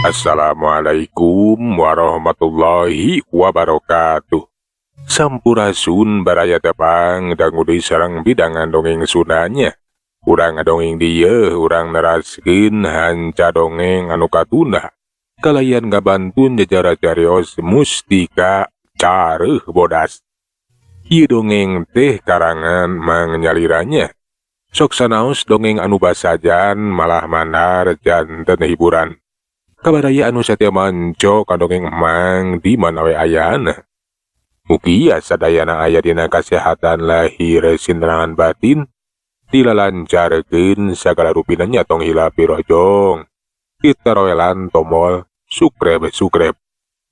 Assalamualaikum warahmatullahi wabarakatuh. Sampurasun baraya tepang dangu deui sareng bidangan dongeng Sundanya. Urang ngadongeng dieu urang neraskeun hanca dongeng anu katunda. Kalayan ngabantun jajara carios Mustika Careuh Bodas. Ieu dongeng teh karangan Mang Nyaliranya. Sok sanaos dongeng anu basajan malah mandar janten hiburan. Kabaraya anu satia manco ka dongeng Mang di mana we ayana. Mugia sadayana aya dina kasehatan lahir sinterangan batin, dilalancarkeun sagala rupina nya tong hilap pirojong. Ditaroelan tombol subscribe subscribe.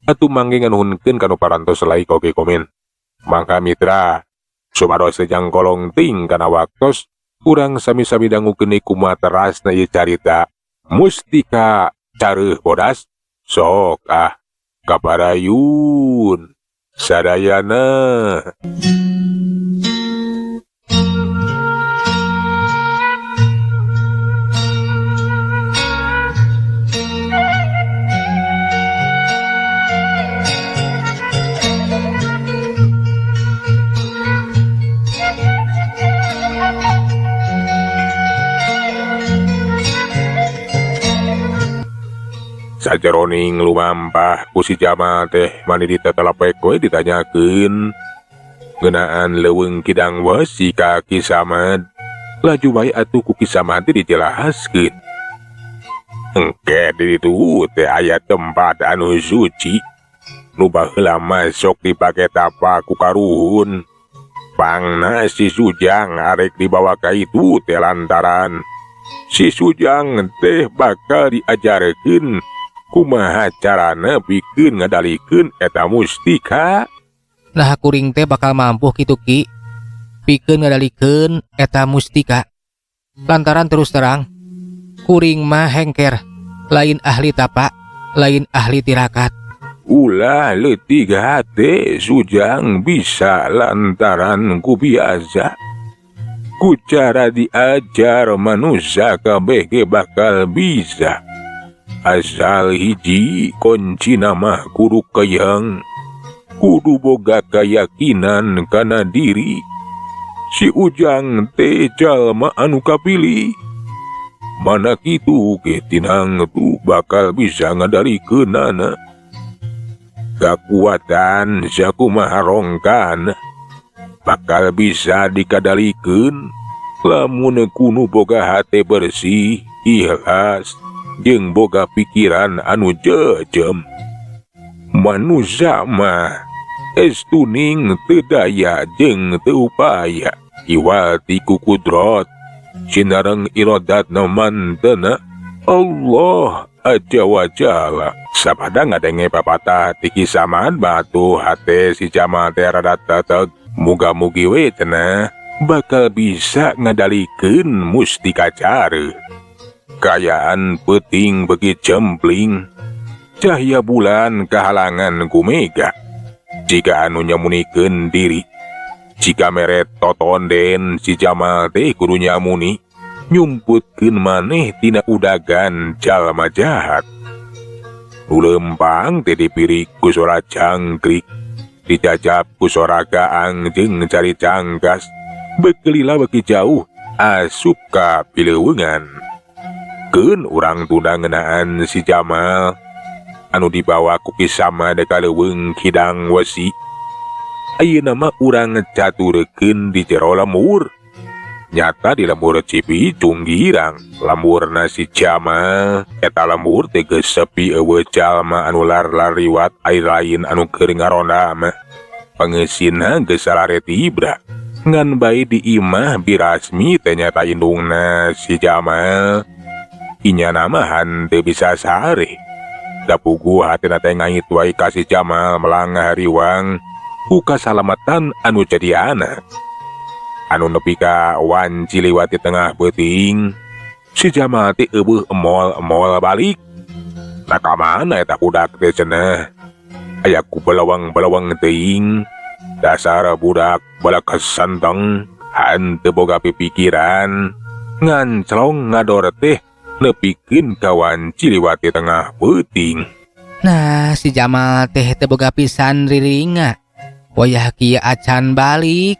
Atuh mangge nganuhunkeun kanu parantos like oge komen. Mangga mitra, supados teu jangkolong ting kana waktos, urang sami-sami dangukeun kumaha terasna ieu carita Mustika Careuh Bodas. Sok ah kaparayun sadayana. Sajeroning lumampah ku si Jamal teh mani ditetelepek we ditanyakeun ngeunaan leuweung kidang wesi ka Ki Samad. Laju bae atuh ku Ki Samad teh dijelaskeun. Engke di ditu teh aya tempat anu suci nu baheula mah sok dipake tapa ku karuhun. Pangna si Sujang arek dibawa ka itu teh lantaran si Sujang teh bakal diajarkeun kumaha carana pikeun ngadalikeun eta mustika. Nah kuring teh bakal mampu kitu Ki pikeun ngadalikeun eta mustika. Lantaran terus terang kuring mah hengker, lain ahli tapa, lain ahli tirakat. Ulah leutik hate Sujang bisa lantaran ku biasa. Ku cara diajar manusia kabeh ge bakal bisa. Asal hiji kunci nama kudu keyang, kudu boga keyakinan kana diri. Si Ujang teh jalma anu kapilih. Mana kitu ge tinang tu bakal bisa ngadalikeunana. Kakuatan sakumaha rongkan bakal bisa dikadalikeun lamun kunu boga hate bersih, ikhlas, jeung boga pikiran anu jejem. Manusia mah estuning teu daya jeung teu upaya iwal ti ku kudrot sinareng iradatna mantena Allah aja wajala. Sapada ngadenge papatah ti Ki Samad batu hate si Jamal teh rada teteg. Muga-mugi we cenah bakal bisa ngadalikeun mustika careuh. Kayaan peuting beuki cempling, cahya bulan kahalangan ku mega. Jika anu nyamunikeun diri, jika meret totonden si Jamal teh kudu nyamuni, nyumputkeun maneh tina udagan jalma jahat. Nu lempang teh dipirik ku sora jangkrik, dicacap ku sora gaang jeung cari cangkas, bekelila beuki jauh asup ka pileuweungan. Keun urang tunda ngeunaan si Jamal anu dibawa ku Ki Samad ka leuweung kidang wesi. Ayeuna mah urang caturekeun di jero lembur. Nyata di lembur Cipicung girang, lemburna si Jamal eta lembur teh geus sepi eueuh jalma anu lar-lariwat air lain anu keur ngaronda mah. Pangeusina geus salare tibra. Ngan bae di imah birasmi teh nyata indungna si Jamal. Inyana mah henteu bisa sare. Da puguh hatena teh ngait wae ka si Jamal melang hariwang ku kasalamatan anu jadi anak. Anu nepi ka wanci liwat di tengah beuting, si Jamal teh eueuh emol-emol balik. Nah ka mana eta budak teh cenah? Aya ku beleweng-beleweng teuing. Dasar budak balak santeng, henteu boga pipikiran. Nganclong ngador teh Nepikeun ka wanci liwat di tengah peuting. Nah si Jamal teh teu boga pisan riringa. Wayah kieu acan balik.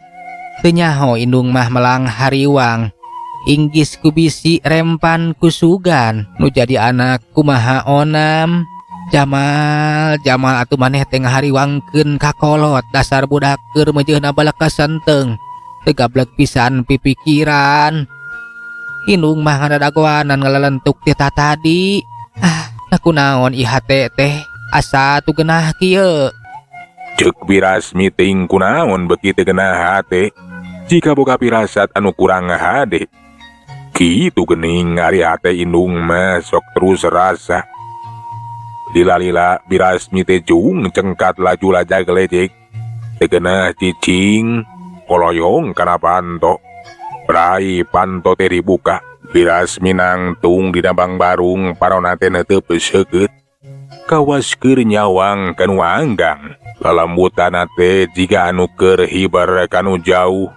Teu nyaho indung mah melang hariwang. Inggis ku bisi rempan ku sugan. Nu jadi anak kumaha onam. Jamal, Jamal atuh maneh teh ngahariwangkeun ka kolot dasar budak keur meujeuna balak kasenteng. Teu gablek pisan pipikiran. Indung mah ngadadagoanan ngalelentuk ti tatadi. Ah, nah kunaon ieu hate teh asa tu genah kieu. Ceuk Birasmi teuing kunaon beuki teu genah hate jika boga pirasat anu kurang hade. Kitu geuning ari hate indung mah sok terus rasa. Lila-lila Birasmi teh jung cengkat laju lajag lejek. Teu genah cicing koloyong kana panto. Rai panto teh dibuka. Birasmi nangtung dina bangbarung parona teh neuteup seukeut. Kawas keur nyawang kanu anggang. Lalambutanna teh jiga anu keur hiber kanu jauh.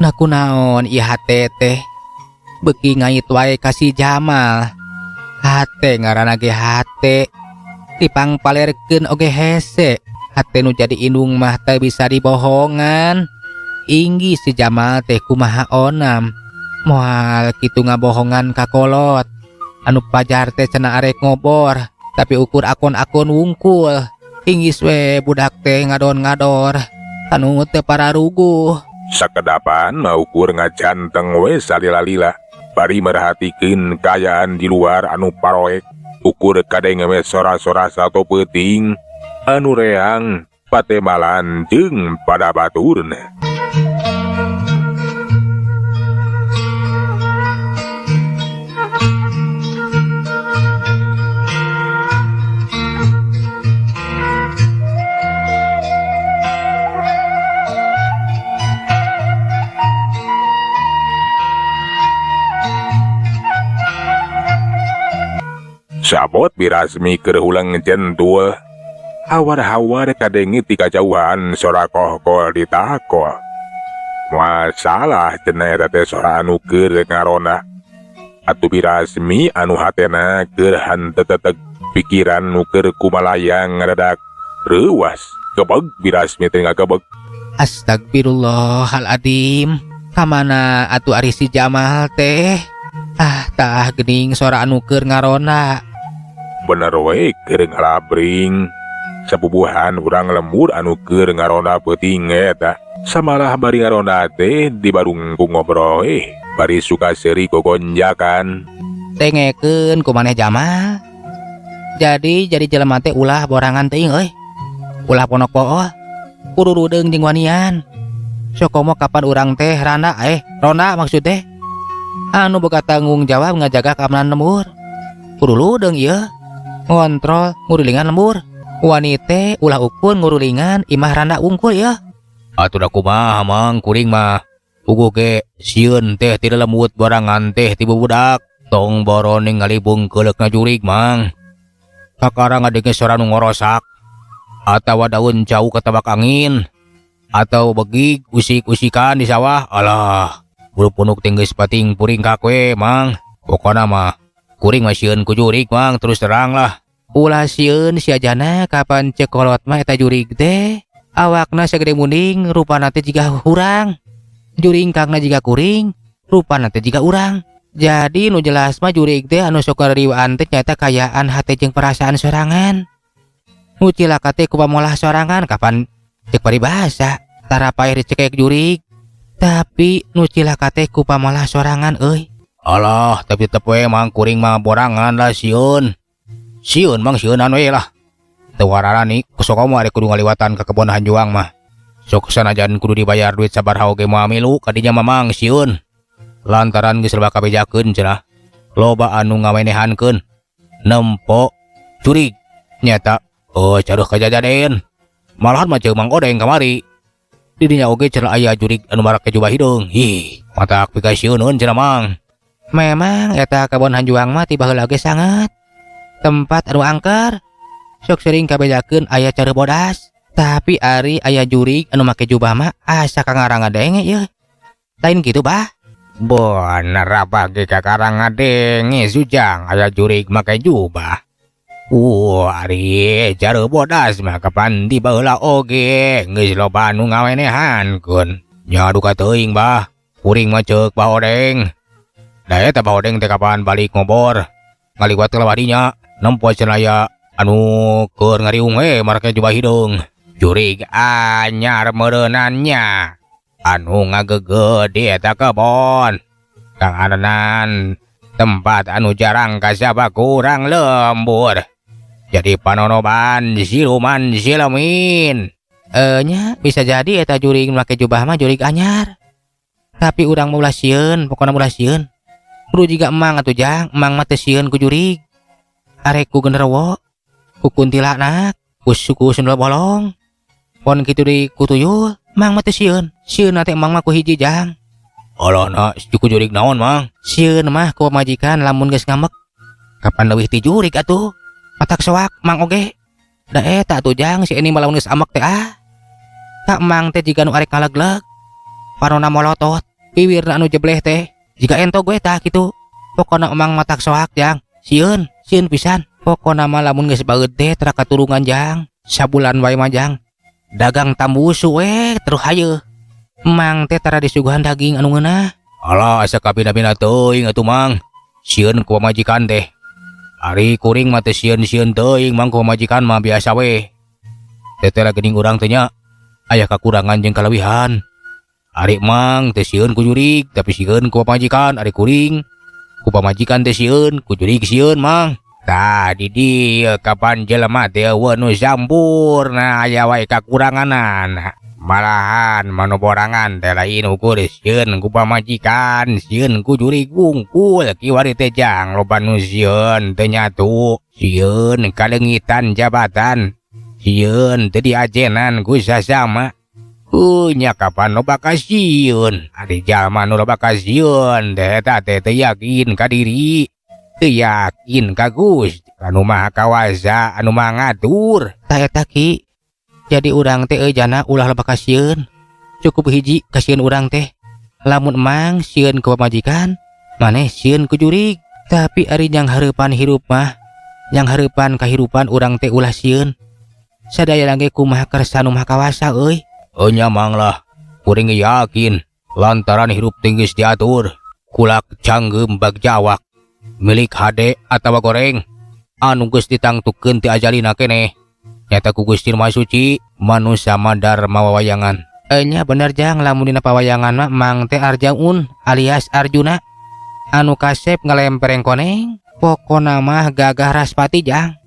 Nah kunaon ieu hate teh beuki ngait wae ka si Jamal. Hate ngaranna ge hate. Dipangpalerkeun oge hese. Hate nu jadi indung mah teu bisa dibohongan. Inggih si Jamal teh kumaha onam. Moal kitu ngabohongan ka kolot. Anu pajar teh cenah arek ngobor, tapi ukur akon-akon wungkul. Inggis we budak teh ngadon-ngador. Anu teu pararuguh. Sakedapan mah ukur ngajanteng we salila-lila. Bari merhatikeun kaayaan di luar anu paroek. Ukur kadenge we sora-sora sato peuting anu reang patemalan jeung pada baturna. Sabot Birasmi keur huleng jentul. Hawar-hawar kadenge ti kajauhan sora kohkol ditakol. Masalah cenah eta teh sora anu keur ngarona. Atuh Birasmi anu hatena keur hanteteteg, pikiran nu keur kumalayang ngadadak reuwas. Gebeg Birasmi teh ngagebeg. Astagfirullahaladzim. Kamana atuh ari si Jamal teh? Ah tah geuning sora anu keur ngarona. Bener we keur ngalabring. Sapubuhan urang lembur anu keur ngarona peuting eta. Samalah bari ngarona teh di barung ku ngobrol bari suka seuri gogonjakan. Tengekeun ku maneh Jamal. Jadi jelema teh ulah borangan teuing euy. Ulah ponok pool. Kudu rudeung jeung wanian. Sokomo kapan urang teh randa ronda maksud teh. Anu boga tanggung jawab ngajaga keamanan lembur. Kudu ludeung ieu. Ngontrol ngurulingan lembur. Wanite ulah ukun ngurulingan imah randa ungkul ya. Atuh da kumaha mang kuring mah. Puguh ge sieun teh ti lembut barangan teh ti bubudak. Tong boro ningali bungkeuleukna jurig mang. Kakara ngadenge sora nu ngorosak. Atawa daun jauh ketabak angin. Atau begig usik-usikan di sawah. Alah, bulu punuk teh geus pating puring kakwe mang. Pokona mah kuring mah sieun ku jurig mang, terus terang lah. Ulah sieun siajana kapan cekolot mah eta jurig teh. Awakna sagede munding, rupana teh jiga hurang. Juringkangna jiga kuring, rupana teh jiga urang. Jadi nu jelas mah jurig teh anu sok ngariwaan teh nyaeta kayaan hate jeung perasaan sorangan. Nu cilaka teh kumamolah sorangan kapan cek paribasa tara paeh dicekek jurig. Tapi nu cilaka teh kupamolah sorangan euy. Alah, tapi tetep we mang kuring mah borangan lah sieun. Sieun mang sieunan we lah. Teu wararani kusokomo ari kudu ngaliwatan ka kebon hanjuang mah. Sok sanajan kudu dibayar duit sabaraha oge moal milu kadinya mah mang sieun. Lantaran geus loba kabejakeun cenah. Loba anu ngawenehankeun. Nempo jurig nyata oh caruh kajajaden. Malahan mah ceuk Mang Odeng kamari. Didinya oge cenah aya jurig anu marake jubah hideung. Hih, matak pikasieuneun cenah mang. Memang eta kebon hanjuang mah ti baheula ge sangat tempat anu angker. Sok sering kabejakeun aya careuh bodas. Tapi ari aya jurig anu make jubah mah asa kangarang ngadenge ieu. Lain kitu bah. Bener apa ge kakarang ngadenge Sujang aya jurig make jubah. Ari jare bodas mah kapan di baheula oge geus loba nu ngawenehankeun. Nya duka teuing bah, kuring mah ceuk Bah Odeng. Da eta Bah Odeng teh kapan balik ngobor ngaliwat ka dinya nempo cenah aya anu keur ngariung we marake jubah hideung. Jurig anyar meureunan nya anu ngageged di eta kebon. Kangananan tempat anu jarang kasaba kurang lembur. Jadi panonoban siluman silemin. Nya bisa jadi eta jurig make jubah mah jurig anyar. Tapi urang mah ulah sieun, pokona ulah sieun. Kudu jiga emang atuh Jang, emang mah teu sieun ku jurig. Arek ku genderuwo, ku kuntilanak, ku suku sundel bolong. Pon kitu deui ku tuyul, emang mah teu sieun. Sieun teh emang mah ku hiji Jang. Alah na, ku jurig naon Mang? Sieun mah ku pamajikan lamun geus ngambek. Kapan leuwih ti jurig atuh? Matak soak mang oge. Da eta atuh Jang si ini mah lamun geus ambek teh ah. Ka emang teh jiga nu arek ngalegleg. Parona molotot, piwirna anu jebleh teh jiga entog we tah kitu. Pokona emang matak soak Jang. Sieun, sieun pisan. Pokona mah lamun geus baeud teh tara katurungan Jang. Sabulan wae mah Jang. Dagang tambusu we terus hayu. Emang teh tara disuguhan daging anu ngeunah. Alah asa kabina-bina teuing atuh Mang. Sieun ku pamajikan teh. Ari kuring mah teu sieun-sieun teuing Mang ku pamajikan mah biasa we. Teteh lah geuning urang teh nya aya kakurangan jeung kalewihan. Ari Mang teu sieun ku jurig tapi sieun ku pamajikan. Ari kuring ku pamajikan teh sieun, ku jurig sieun Mang. Tah di dieu kapan jelema teh eueuh nu sampurna aya wae kakuranganana. Malahan manu borangan teh lain ukur sieun ku pamajikan, sieun ku jurig wungkul. Kiwari teh Jang loba nu sieun teu nyatu, sieun kaleungitan jabatan, sieun teu diajenan ku sasama. Nya kapan loba kasieun? Ari jalma nu loba kasieun teh eta teh teu yakin ka diri, teu yakin ka Gusti anu Maha Kawasa anu Maha Ngatur. Tah eta Ki. Jadi urang teh euy jana ulah loba kasieun. Cukup hiji kasieun urang teh. Lamun emang sieun ku pamajikan, maneh sieun ku jurig. Tapi ari jang hareupan hirup mah, jang hareupan kahirupan urang teh ulah sieun. Sadaya ge kumaha kersa nu Maha Kawasa euy. Nya Mang lah, kuring yakin lantaran hirup teh geus diatur. Kulak canggeum bag jawak milik hade atawa goreng anu geus ditangtukeun ti ajalina keneh. Nyata ku Gusti Maha Suci manusia madar mawawayangan. Nya bener Jang, lamun dina pawayangan mah Mang teh Arjaun alias Arjuna anu kasep ngalempereng koneng. Pokona mah gagah raspati Jang.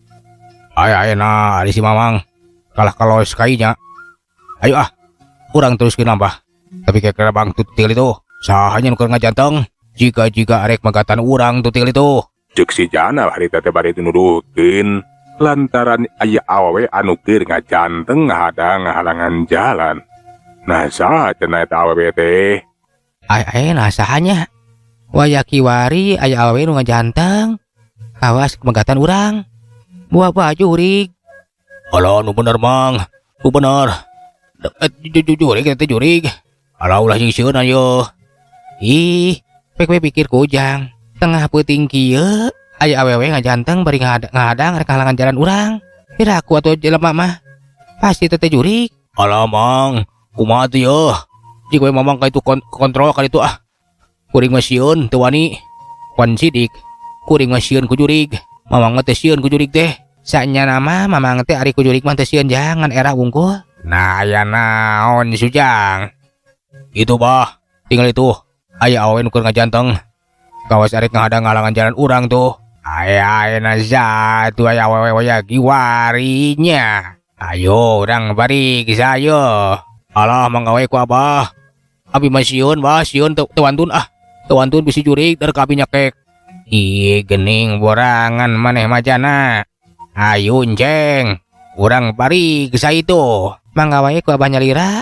Aya ayeuna ari si Mamang kalah kalos kainya. Ayo ah, urang teruskeun nambah. Tapi kira-kira bang tutil itu sahanya nu keur ngajanteng. Jika-jika arek magatan urang tutil itu. Ceuk si Jana harita teh bari nuduhkeun lantaran aya awewe anu keur ngajanteng ngahadang ngahalangan jalan. Nah saha cenah eta awewe teh? Ai ai nah sahanya. Waya kiwari aya awewe nu ngajanteng. Kawas magatan urang. Buah baju jurig. Alah nu bener Mang, nu bener. Jurig teh jurig. Alah ulah nyingseun ayo. Ih, pek we pikir ku Ujang. Tengah peuting kieu aya awewe ngajanteng bari ngahadang rek ngahalangan jalan urang. Piraku atuh jelema mah. Pasti teh jurig. Alah Mang, kumaha tuh yeuh? Jika we Mamang ka itu kontrol ka itu ah. Kuring mah sieun teu wani. Wan sidik. Kuring mah sieun ku jurig. Mamang mah teu sieun ku jurig teh. Sanya nama Mamang teh ari ku jurig mah teu sieun jangan era wungkul. Nah aya naon Sujang? Itu bah, tinggal itu. Aya awewe nu keur ngajanteng. Kawas arek ngahadang ngahalangan jalan urang tuh. Aya aya satu aya awewe waya kiwarinya. Ayo urang bari kisah ayo. Alah manggawe ku abah. Abi mah sieun bah, sieun teu wantun ah. Teu wantun bisi jurig dari ka abi nyekek. Ih gening borangan maneh majana. Ayo ceng, urang bari kisah itu. Manggawe ku abah nyalira.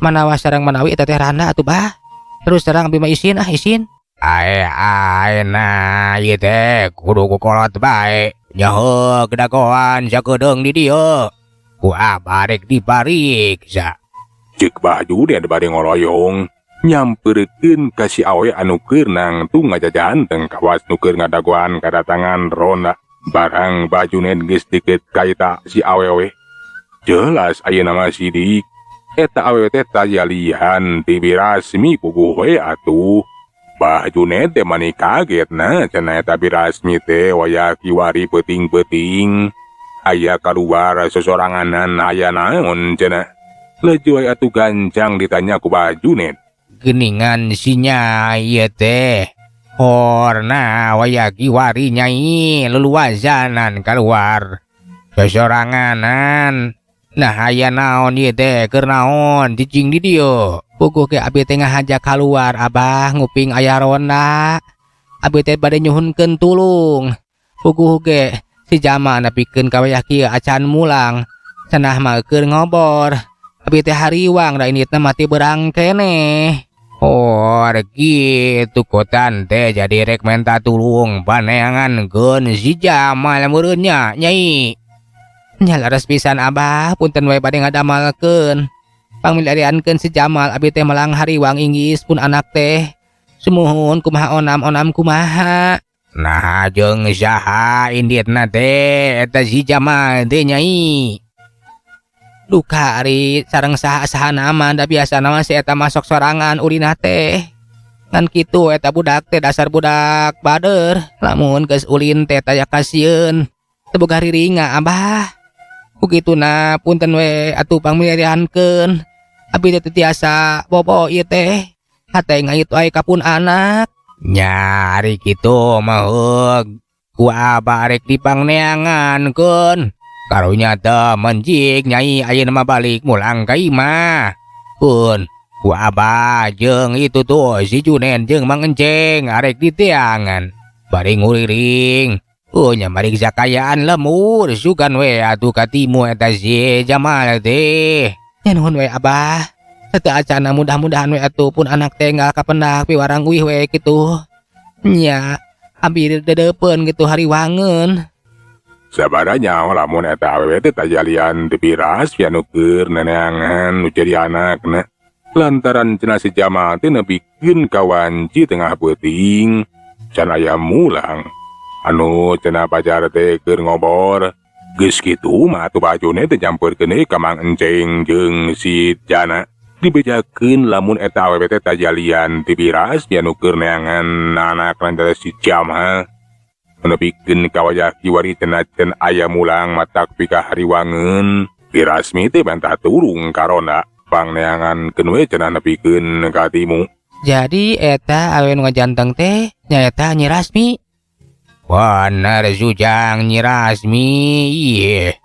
Manawa sareng manawi eta teh randa atuh bah. Terus terang abi mah isin ah isin. Ae ae nah ieu teh kudu ku kolot bae. Nyaho kedagoan sakedeung di dieu. Ku abah rek dipariksa. Ceuk Bah Judi anu bade ngoroyong. Nyamperkeun ka si awewe anu keur nangtung ngajajanteng kawas nu keur ngadagoan kadatangan ronda. Barang Bah Junet geus deket ka eta si awewe. Jelas ayeuna mah sidik. Eta awewe teh tajalian ti Birasmi puguh we atuh. Bah Junet teh mani kaget na cenah eta Birasmi teh wayah kiwari peuting-peuting. Aya kaluar sosoranganan aya naon cenah. Leujeut we atuh gancang ditanya ku Bah Junet. Geningan si Nyai ieu teh. Horna wayah kiwari Nyai luluasanan kaluar. Sosoranganan. Nah aya naon ieu teh keur naon cicing di dieu. Puguh ge abi teh ngahaja kaluar Abah nguping aya ronda. Abi teh bade nyuhunkeun tulung. Puguh ge si Jamal nepikeun ka wayah kieu acan mulang. Cenah mah keur ngobor. Abi teh hariwang da inditna mah ti beurang keneh. Oh gitu kotan teh jadi rek menta tulung paneangankeun si Jamal meureun nya Nyai. Nya leres pisan Abah punten we bade ngadamalkeun. Pangmilariankeun si Jamal abi teh melang hariwang inggis pun anak teh. Sumuhun kumaha onam-onam kumaha. Nah jeung saha inditna teh eta si Jamal teh Nyai. Duka ari sareng saha-saha nama da biasana mah si eta masuk sorangan ulina teh. Ngan kitu eta budak teh dasar budak bader. Lamun geus ulin teh taya kasieun. Teu boga riringa Abah. Kukituna punten we atuh pangmilariankeun. Abi teh teu tiasa bobo ieu teh. Hate ngait wae ka pun anak. Nya ari kitu mah heug. Ku abah rek dipangneangankeun. Karunya teh menjik Nyai ayeuna mah balik mulang ka imah. Pun ku abah jeung itu tuh si Junen jeung Mang Enceng arek diteangan. Bari nguriring. Oh nya mariksa kaayaan lemur sugan we atuh katimu eta si Jamal teh. Nya nuhun we Abah. Sateu acana mudah-mudahan we atuh pun anak teh enggal kapendak piwarang uih we kitu. Nya abi dedeupeun kitu hariwangeun. Sabaranya lamun eta awewe teh tajalian ti Biras anu keur neneangan nu jadi anakna. Lantaran cenah si Jamal teh nepikeun ka wanci tengah peuting can aya mulang. Anu cenah pacar teh keur ngobor. Geus kitu mah atuh Bah Junet teh nyamperkeun deui ka Mang Enceng jeung si Jana. Dibejakeun lamun eta awewe teh tajalian ti Biras anu keur neangan anakna teh si Jamal. Nepikeun ka wayah kiwari cenah can aya mulang matak pikahariwangeun. Birasmi teh bantah turung ka ronda. Pangneangankeun we cenah nepikeun ka timu. Jadi eta awewe nu ngajanteng teh nyaeta Nyi Rasmi. Bener Sujang Nyi Rasmi ieu.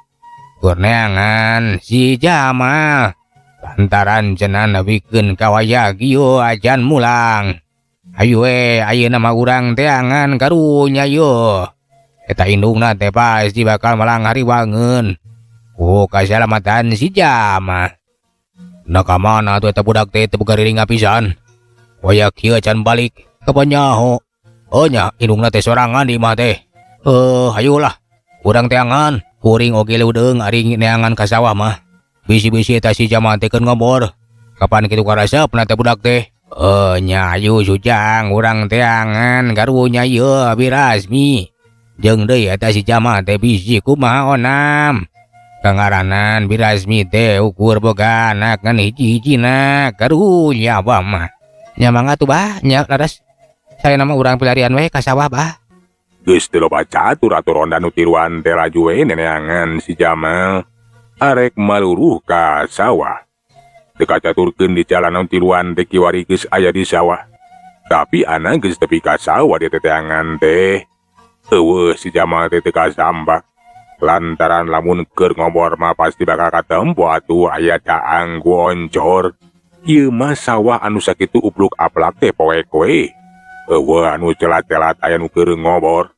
Keur neangan si Jamal. Lantaran cenah nepikeun ka wayah kieu acan mulang. Ayo we ayeuna mah urang teangan karunya yo. Eta indungna teh pasti bakal melang hariwangeun. Oh kasalamatan si Jamal. Nah ka mana tuh eta budak teh teu boga riringa pisan. Wayah kieu can balik kapan nyaho. Oh nya indungna teh sorangan di imah teh. Hayulah urang teangan. Kuring oge leudeung ari neangan ka sawah mah. Bisi-bisi eta si Jamal teh keur ngobor. Kapan kitu karesepna teh budak teh? Nya ayu Sujang urang teangan karunya ieu Birasmi. Jeung deui eta si Jamal teh bisi kumaha onam. Kangaranan Birasmi teh ukur boga anak ngan hiji-hijina karunya abah mah. Nya mangga tuh bah, nya laras. Saya nama urang pilarian we ka sawah bah. Geus teu loba catur atuh ronda nu tiluan teh laju we neneangan si Jamal. Arek maluruh ka sawah. Teu kacaturkeun di jalan nu tiluan teh kiwari geus aya di sawah. Tapi anak geus tepi ka sawah di teteangan teh. Eueuh si Jamal teh teu kasambak. Lantaran lamun keur ngobor mah pasti bakal katempo atuh aya caang ku oncor. Ieu mah sawah anu sakitu upluk-aplak teh poek we. Eueuh anu celat-celat aya nu keur ngobor.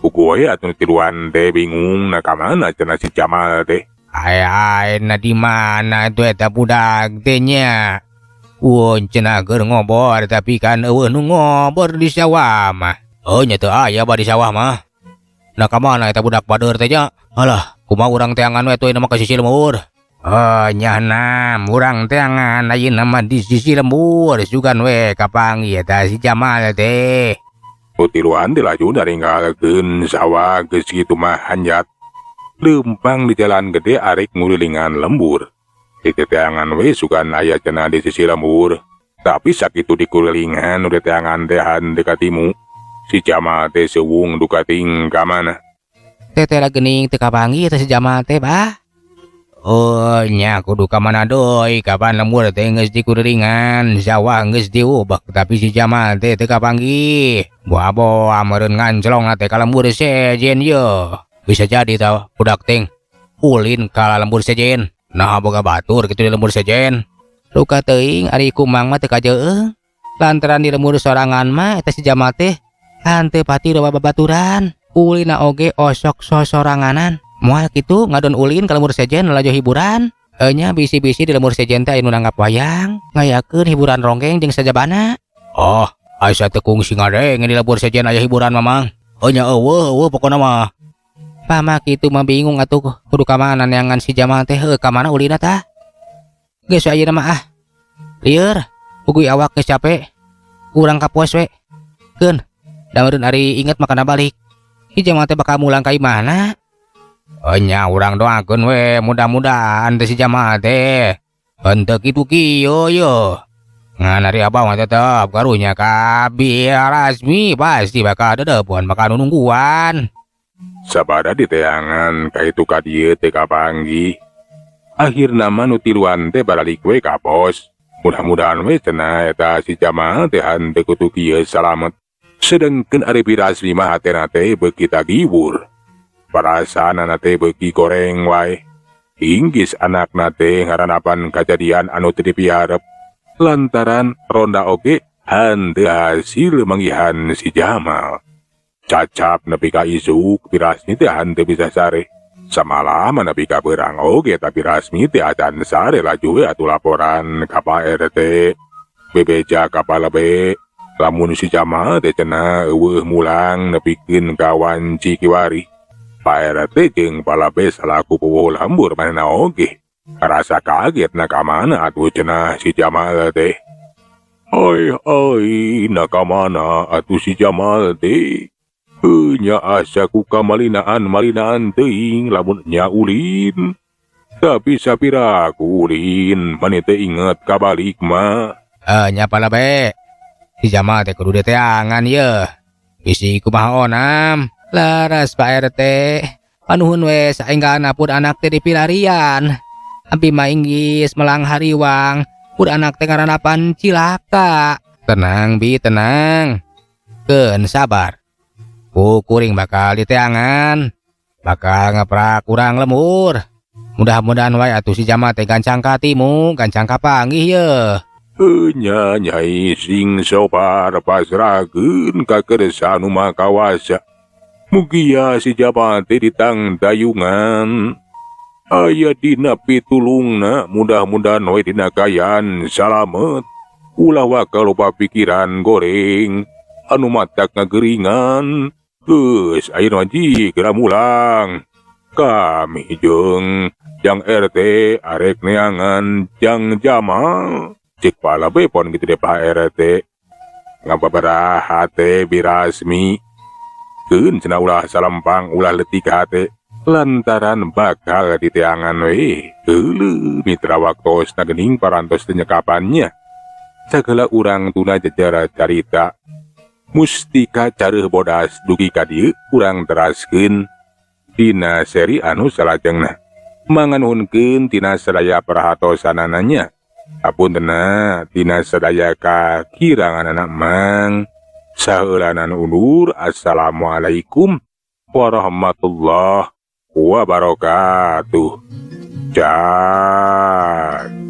Puguh we atuh nu tiluan teh bingung na ka mana cenah si Jamal teh. Ai ai na di mana tuh eta budak teh nya. Pun cenah keur ngobor tapi kan eueuh nu ngobor di sawah mah. Oh nya teu aya bah di sawah mah. Nah ka mana eta budak bader teh nya? Alah, kumaha urang teangan we atuh mah ka sisi lembur. Oh nyana urang teangan ayeuna mah di sisi lembur sugan we kapanggih eta si Jamal teh. Nu tiluan teh laju naringgalkeun sawah geus kitu mah hanjat. Leumpang di jalan gede arek ngurilingan lembur. Diteteangan we sugan aya cenah di sisi lembur. Tapi sakitu dikulilingan nu diteangan teh henteu katimu. Si Jamal teh sewung duka ting ka mana. Teteh geuning teu kapanggih eta si Jamal teh bah. Oh nya kudu ka mana deui kapan lembur teh geus dikulilingan sawah geus diubek tapi si Jamal teh teu kapanggih. Boa-boa meureun nganclong teh ka lembur sejen ye. Bisa jadi tah budak ting ulin ka lembur sejen. Nah boga batur kitu di lembur sejen. Luka teuing ari kumang mah teu kajeung. Lantaran di lembur sorangan mah eta si Jamal teh hanteu pati loba babaturan. Ulina oge osok sosoranganan. Moal kitu ngadon ulin ka lembur sejen lalajo hiburan. Enya bisi-bisi di lembur sejen teh aya nu nanggap wayang, ngayakeun hiburan ronggeng jeung sajabana. Oh, asa teu kungsi ngadenge di lembur sejen aya hiburan mamang. Nya eueuh eueuh pokona mah. Pama kitu mah bingung atuh kudu ka mana neangan si Jamal teh heuh ka mana ulina tah. Geus ayeuna mah ah. Lieur, pugui awak geus capek. Urang ka pos we. Keun, da meureun ari inget makana balik. Si Jamal teh bakal mulang ka imahna. Oh nya urang doakeun we mudah-mudahan teh si Jamal teh henteu kitu kieu ye. Ngan ari abah mah tetep karunya ka Birasmi pasti bakal dedepuan bakal nungguan. Sabada diteangan ka itu ka dieu teh kapanggih. Akhirna mah nu tiluan teh baralik we ka pos. Mudah-mudahan we cenah eta si Jamal teh henteu kutu kieu salamet. Sedengkeun ari Birasmi mah hatena teh beuki tagiwur. Perasaanana teh beuki goreng wae. Inggis anakna teh ngaranapan kajadian anu teu dipiharep. Lantaran ronda oge henteu hasil manggihan si Jamal. Cacap nepi ka isuk Birasmi teh henteu bisa sare. Samalaman nepi ka beurang oge tapi Rasmi teh acan sare laju we atuh laporan ka Pak RT. Bebeja ka Palebe. Lamun si Jamal teh cenah eueuh mulang nepikeun ka wanci kiwari. Pak RT jeung Palabe salaku puwuh lembur manehna oge. Rasa kaget na ka mana atuh cenah si Jamal teh. Oi oi na ka mana atuh si Jamal teh. Nya asa ku kamalinaan malinaan teuing lamun nya ulin. Tapi sapira ku ulin mani teh inget kabalik mah. Nya Palabe. Si Jamal teh kudu diteangan ye. Bisi kumaha onam. Laras Pak RT. Panuhun we saenggalna pun anak teh dipilarian. Abi mah inggis melang hariwang. Pun anak teh ngaranapan cilaka. Tenang bi tenang. Keun sabar. Ku kuring bakal diteangan. Bakal ngeprak urang lemur. Mudah-mudahan wae atuh si Jamal teh gancang katimu, gancang kapanggih ye. Nya nyai sing sobar pasrahkeun ka kersa nu maha kawasa. Mugia si Jamal teh ditang dayungan. Aya dina pitulungna mudah-mudahan we dina kaayaan salamet. Ulah waka loba pikiran goreng anu matak ngageringan. Geus ayeuna ji geura mulang. Kami jeung jang RT arek neangan jang Jamal. Cek Palabe pon kitu deh Pak RT. Ngababaraha hate Birasmi. Keun cenah ulah salempang ulah leutik hate. Lantaran bakal diteangan we. Keuleuh mitra waktosna geuning parantos teh nyekapannya. Sagala urang tuna jejara carita. Mustika Careuh Bodas dugi ka dieu urang teraskeun dina seri anu salajengna. Manganuhunkeun tina sadaya perhatosanana. Apuntenna tina sadaya kakiranganana mang. Saheulanan undur. Assalamualaikum warahmatullahi wabarakatuh. Cak.